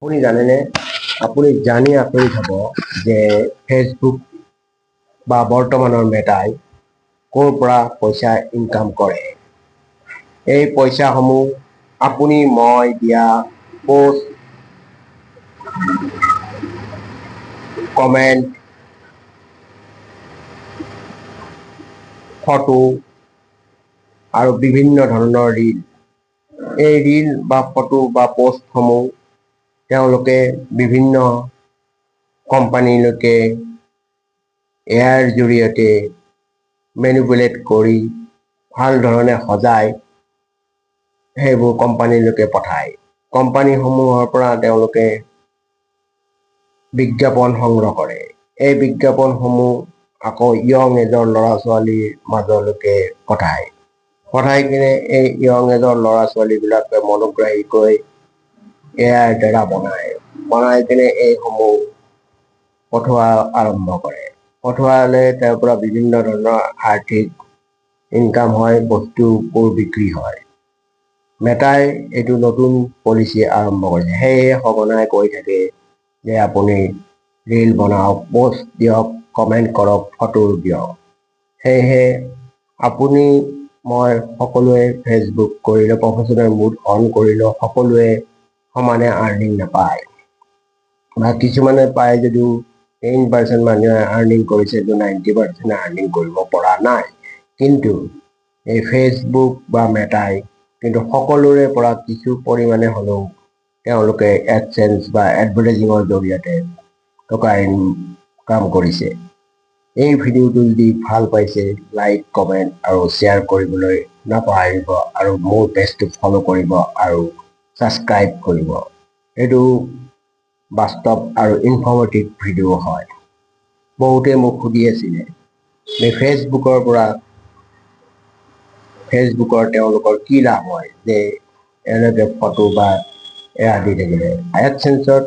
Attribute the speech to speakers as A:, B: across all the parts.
A: আপুনি জানেনে, আপুনি জানি আচৰিত হ'ব যে ফেচবুক বা বৰ্তমানৰ মেটাই ক'ৰ পৰা পইচা ইনকাম কৰে। এই পইচাসমূহ আপুনি মই দিয়া পোষ্ট, কমেণ্ট, ফটো আৰু বিভিন্ন ধৰণৰ ৰীল, এই ৰীল বা ফটো বা পোষ্টসমূহ তেওঁলোকে বিভিন্ন কোম্পানীলৈকে ইয়াৰ জৰিয়তে মেনিপুলেট কৰি ভাল ধৰণে সজাই সেইবোৰ কোম্পানীলৈকে পঠায়। কোম্পানীসমূহৰ পৰা তেওঁলোকে বিজ্ঞাপন সংগ্ৰহ কৰে। এই বিজ্ঞাপনসমূহ আকৌ য়ং এজৰ ল'ৰা ছোৱালীৰ মাজলৈকে পঠায়। পঠাই কিনে এই য়ং এজৰ ল'ৰা ছোৱালীবিলাকে মনোগ্ৰাহীকৈ এআইৰ দ্বাৰা বনায়। বনাই কিনে এইসমূহ পঠোৱা আৰম্ভ কৰে। পঠোৱালে তাৰ পৰা বিভিন্ন ধৰণৰ আৰ্থিক ইনকাম হয়, বস্তুবোৰ বিক্ৰী হয়। মেটাই এইটো নতুন পলিচি আৰম্ভ কৰিছে। সেয়েহে সঘনাই কৈ থাকে যে আপুনি ৰীল বনাওক, পোষ্ট দিয়ক, কমেণ্ট কৰক, ফটো দিয়ক। সেয়েহে আপুনি মই সকলোৱে ফেচবুক কৰিলে, প্ৰফেচনেল মোড অন কৰিলেও সকলোৱে সমানে আৰ্নিং নাপায় বা কিছুমানে পায় যদিও 10% মানুহে আৰ্নিং কৰিছে, 90% আৰ্নিং কৰিব পৰা নাই। কিন্তু এই ফেচবুক বা মেটাই কিন্তু সকলোৰে পৰা কিছু পৰিমাণে হ'লেও তেওঁলোকে এডচেন্স বা এডভাৰটাইজিঙৰ জৰিয়তে টকা ইনকাম কৰিছে। এই ভিডিঅ'টো যদি ভাল পাইছে, লাইক, কমেণ্ট আৰু শ্বেয়াৰ কৰিবলৈ নাপাহৰিব আৰু মোৰ পেজটো ফ'ল' কৰিব আৰু ছাবস্ক্ৰাইব কৰিব। এইটো বাস্তৱ আৰু ইনফৰ্মেটিভ ভিডিঅ' হয়। বহুতে মোক সুধি আছিলে যে ফেচবুকৰ পৰা, ফেচবুকৰ তেওঁলোকৰ কি লাভ হয় যে এনেকৈ ফটো বা এয়া দি থাকিলে। এডচেন্সত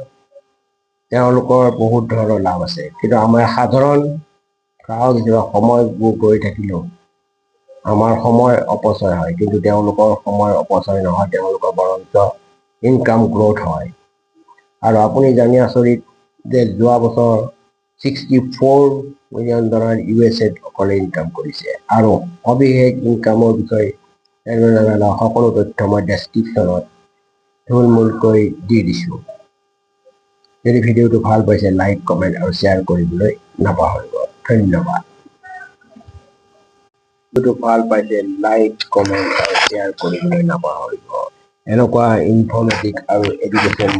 A: তেওঁলোকৰ বহুত ধৰণৰ লাভ আছে, কিন্তু আমাৰ সাধাৰণ গ্ৰাহক হিচাপে সময়বোৰ গৈ থাকিলেও আমাৰ সময় অপচয় হয়, কিন্তু তেওঁলোকৰ সময় অপচয় নহয়, তেওঁলোকৰ বৰঞ্চ ইনকাম গ্ৰ'থ হয়। আৰু আপুনি জানি আচৰিত যে যোৱা বছৰ $64 মিলিয়ন ইউ এছ এত অকলে ইনকাম কৰিছে। আৰু সবিশেষ ইনকামৰ বিষয়ে সকলো তথ্য মই ডেছক্ৰিপশ্যনত থুলমূলকৈ দি দিছোঁ। যদি ভিডিঅ'টো ভাল পাইছে, লাইক, কমেণ্ট আৰু শ্বেয়াৰ কৰিবলৈ নাপাহৰিব। ধন্যবাদ। ভিডিঅ'টো ভাল পাইছে, লাইক, কমেণ্ট আৰু শ্বেয়াৰ কৰিবলৈ নাপাহৰিব। এনেকুৱা ইনফৰ্মেটিভ আৰু এডুকেশ্যন